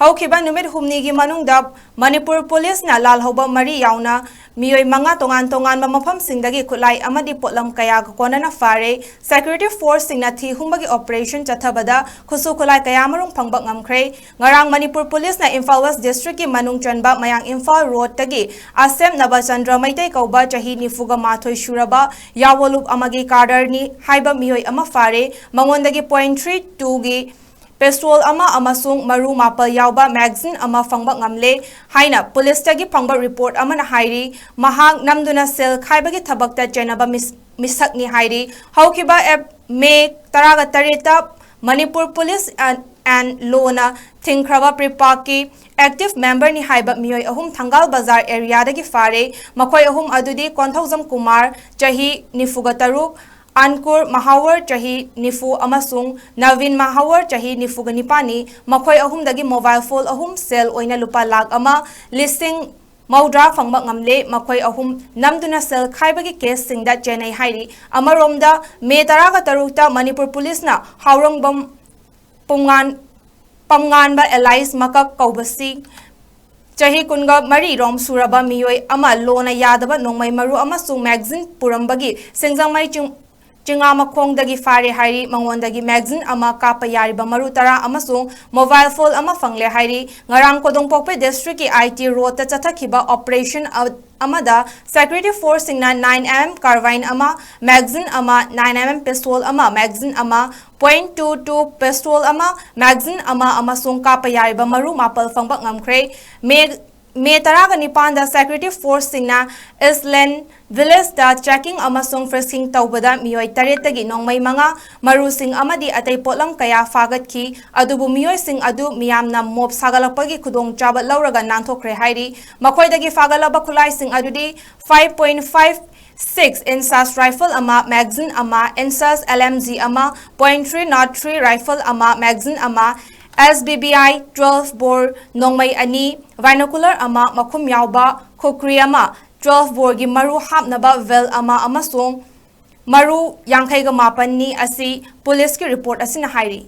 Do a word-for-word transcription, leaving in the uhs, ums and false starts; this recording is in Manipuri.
ꯍꯧꯈꯤꯕ ꯅꯨꯃꯤꯠ ꯍꯨꯝꯅꯤꯒꯤ ꯃꯅꯨꯡꯗ ꯃꯅꯤꯄꯨꯔ ꯄꯨꯂꯤꯁꯅ ꯂꯥꯜꯍꯧꯕ ꯃꯔꯤ ꯌꯥꯎꯅ ꯃꯤꯑꯣꯏ ꯃꯉꯥ ꯇꯣꯉꯥꯟ ꯇꯣꯉꯥꯟꯕ ꯃꯐꯝꯁꯤꯡꯗꯒꯤ ꯈꯨꯠꯂꯥꯏ ꯑꯃꯗꯤ ꯄꯣꯠꯂꯝ ꯀꯌꯥꯒ ꯀꯣꯟꯅꯅ ꯐꯥꯔꯦ꯫ Security forceꯁꯤꯡꯅ ꯊꯤ ꯍꯨꯝꯕꯒꯤ operation ꯆꯠꯊꯕꯗ ꯈꯨꯠꯁꯨ ꯈꯨꯠꯂꯥꯏ ꯀꯌꯥꯃꯔꯨꯝ ꯐꯪꯕ ꯉꯝꯈ꯭ꯔꯦ꯫ ꯉꯔꯥꯡ ꯃꯅꯤꯄꯨꯔ ꯄꯨꯂꯤꯁꯅ ꯏꯝꯐꯥꯜ West Districtꯀꯤ ꯃꯅꯨꯡ ꯆꯟꯕ ꯃꯌꯥꯡ ꯏꯝꯐꯥꯜ Roadꯇꯒꯤ ꯑꯁꯦꯝ ꯅꯕꯆꯟꯗ꯭ꯔ ꯃꯩꯇꯩ ꯀꯧꯕ ꯆꯍꯤ ꯅꯤꯐꯨꯒ ꯃꯥꯊꯣꯏ ꯁꯨꯔꯕ ꯌꯥꯋꯣꯂꯨꯞ ꯑꯃꯒꯤ cadreꯅꯤ ꯍꯥꯏꯕ ꯃꯤꯑꯣꯏ ꯑꯃ ꯐꯥꯔꯦ꯫ ꯃꯉꯣꯟꯗꯒꯤ point three twoꯒꯤ pistol ꯑꯃ ꯑꯃꯁꯨꯡ ꯃꯔꯨ ꯃꯥꯄꯜ ꯌꯥꯎꯕ magazine ꯑꯃ ꯐꯪꯕ ꯉꯝꯂꯦ ꯍꯥꯏꯅ ꯄꯨꯂꯤꯁꯇꯒꯤ ꯐꯪꯕ report ꯑꯃꯅ ꯍꯥꯏꯔꯤ꯫ ꯃꯍꯥꯛ ꯅꯝꯗꯨꯅ ꯁꯦꯜ ꯈꯥꯏꯕꯒꯤ ꯊꯕꯛꯇ ꯆꯦꯟꯅꯕ ꯃꯤꯁ-, ꯃꯤꯁꯛꯅꯤ ꯍꯥꯏꯔꯤ꯫ ꯍꯧꯈꯤꯕ ꯑꯦꯞ-, ꯃꯦ ꯇꯔꯥꯒ ꯇꯔꯦꯠꯇ Manipur police and, and lawꯅ ꯊꯤꯡꯈ꯭ꯔꯕ ꯄ꯭ꯔꯤꯄꯥꯛꯀꯤ active memberꯅꯤ ꯍꯥꯏꯕ ꯃꯤꯑꯣꯏ ꯑꯍꯨꯝ ꯊꯪꯒꯥꯜ ꯕꯖꯥꯔ areaꯗꯒꯤ ꯐꯥꯔꯦ꯫ ꯃꯈꯣꯏ ꯑꯍꯨꯝ ꯑꯗꯨꯗꯤ ꯀꯣꯟꯊꯧꯖꯝ ꯀꯨꯃꯥꯔ, ꯆꯍꯤ ꯅꯤꯐꯨꯒ ꯇꯔꯨꯛ, ꯑꯟꯀꯨꯔ ꯃꯍꯥꯋꯔ, ꯆꯍꯤ ꯅꯤꯐꯨ, ꯑꯃꯁꯨꯡ ꯅꯕꯤꯟ ꯃꯍꯥꯋꯔ, ꯆꯍꯤ ꯅꯤꯐꯨꯒ ꯅꯤꯄꯥꯟꯅꯤ꯫ ꯃꯈꯣꯏ ꯑꯍꯨꯝꯗꯒꯤ mobile phone ꯑꯍꯨꯝ, ꯁꯦꯜ ꯑꯣꯏꯅ ꯂꯨꯄꯥ ꯂꯥꯈ ꯑꯃ ꯂꯤꯁꯤꯡ ꯃꯧꯗ꯭ꯔꯥ ꯐꯪꯕ ꯉꯝꯂꯦ꯫ ꯃꯈꯣꯏ ꯑꯍꯨꯝ ꯅꯝꯗꯨꯅ ꯁꯦꯜ ꯈꯥꯏꯕꯒꯤ caseꯁꯤꯡꯗ ꯆꯦꯟꯅꯩ ꯍꯥꯏꯔꯤ꯫ ꯑꯃꯔꯣꯝꯗ, ꯃꯦ ꯇꯔꯥꯒ ꯇꯔꯨꯛꯇ ꯃꯅꯤꯄꯨꯔ ꯄꯨꯂꯤꯁꯅ ꯍꯥꯎꯔꯪꯕꯝ ꯄꯨꯝꯉꯥꯟ-, ꯄꯝꯉꯥꯟꯕ alias ꯃꯀꯛ ꯀꯧꯕꯁꯤ ꯆꯍꯤ ꯀꯨꯟꯒ ꯃꯔꯤ ꯔꯣꯝ ꯁꯨꯔꯕ ꯃꯤꯑꯣꯏ ꯑꯃ ꯂꯣꯅ ꯌꯥꯗꯕ ꯅꯣꯡꯃꯩ ꯃꯔꯨ ꯑꯃꯁꯨꯡ magazine ꯄꯨꯔꯝꯕꯒꯤ ꯁꯤꯡꯖꯃꯩ ꯆꯤꯡ-, ꯆꯤꯉꯥꯃꯈꯣꯡꯗꯒꯤ ꯐꯥꯔꯦ ꯍꯥꯏꯔꯤ꯫ ꯃꯉꯣꯟꯗꯒꯤ magazine ꯑꯃ, ꯀꯥꯞꯄ ꯌꯥꯔꯤꯕ ꯃꯔꯨ ꯇꯔꯥ ꯑꯃꯁꯨꯡ mobile phone ꯑꯃ ꯐꯪꯂꯦ ꯍꯥꯏꯔꯤ꯫ ꯉꯔꯥꯡ ꯀꯣꯗꯣꯡꯄꯣꯛꯄꯤ districtꯀꯤ I T roadꯇ ꯆꯠꯊꯈꯤꯕ operation ꯑ-, ꯑꯃꯗ security forceꯁꯤꯡꯅ nine M M carbine ꯑꯃ, magazine ꯑꯃ, nine M M pistol ꯑꯃ, magazine ꯑꯃ, point two two pistol ꯑꯃ, magazine ꯑꯃ ꯑꯃꯁꯨꯡ ꯀꯥꯞꯄ ꯌꯥꯔꯤꯕ ꯃꯔꯨ ꯃꯥꯄꯜ ꯐꯪꯕ ꯉꯝꯈ꯭ꯔꯦ꯫ ꯃꯦ, ꯃꯦ ꯇꯔꯥꯒ ꯅꯤꯄꯥꯟꯗ security forceꯁꯤꯡꯅ Eastland villageꯇ checking ꯑꯃꯁꯨꯡ frisking ꯇꯧꯕꯗ ꯃꯤꯑꯣꯏ ꯇꯔꯦꯠꯇꯒꯤ ꯅꯣꯡꯃꯩ ꯃꯉꯥ, ꯃꯔꯨꯁꯤꯡ ꯑꯃꯗꯤ ꯑꯇꯩ ꯄꯣꯠꯂꯝ ꯀꯌꯥ ꯐꯥꯒꯠꯈꯤ꯫ ꯑꯗꯨꯕꯨ ꯃꯤꯑꯣꯏꯁꯤꯡ ꯑꯗꯨ ꯃꯤꯌꯥꯝꯅ mob ꯁꯥꯒꯠꯂꯛꯄꯒꯤ ꯈꯨꯗꯣꯡꯆꯥꯕ ꯂꯧꯔꯒ ꯅꯥꯟꯊꯣꯛꯈ꯭ꯔꯦ ꯍꯥꯏꯔꯤ꯫ ꯃꯈꯣꯏꯗꯒꯤ ꯐꯥꯒꯠꯂꯕ ꯈꯨꯠꯂꯥꯏꯁꯤꯡ ꯑꯗꯨꯗꯤ five point five six inches rifle ꯑꯃ, magazine ꯑꯃ, inches L M G ꯑꯃ, point three nought three rifle ꯑꯃ, magazine ꯑꯃ, S B B I twelve bore ꯅꯣꯡꯃꯩ ꯑꯅꯤ, binocular ꯑꯃ, ꯃꯈꯨꯝ ꯌꯥꯎꯕ ꯈꯨꯀ꯭ꯔꯤ ꯑꯃ, twelve boreꯒꯤ ꯃꯔꯨ ꯍꯥꯞꯅꯕ well ꯑꯃ ꯑꯃꯁꯨꯡ ꯃꯔꯨ ꯌꯥꯡꯈꯩꯒ ꯃꯥꯄꯟꯅꯤ ꯑꯁꯤ ꯄꯨꯂꯤꯁꯀꯤ report ꯑꯁꯤꯅ ꯍꯥꯏꯔꯤ꯫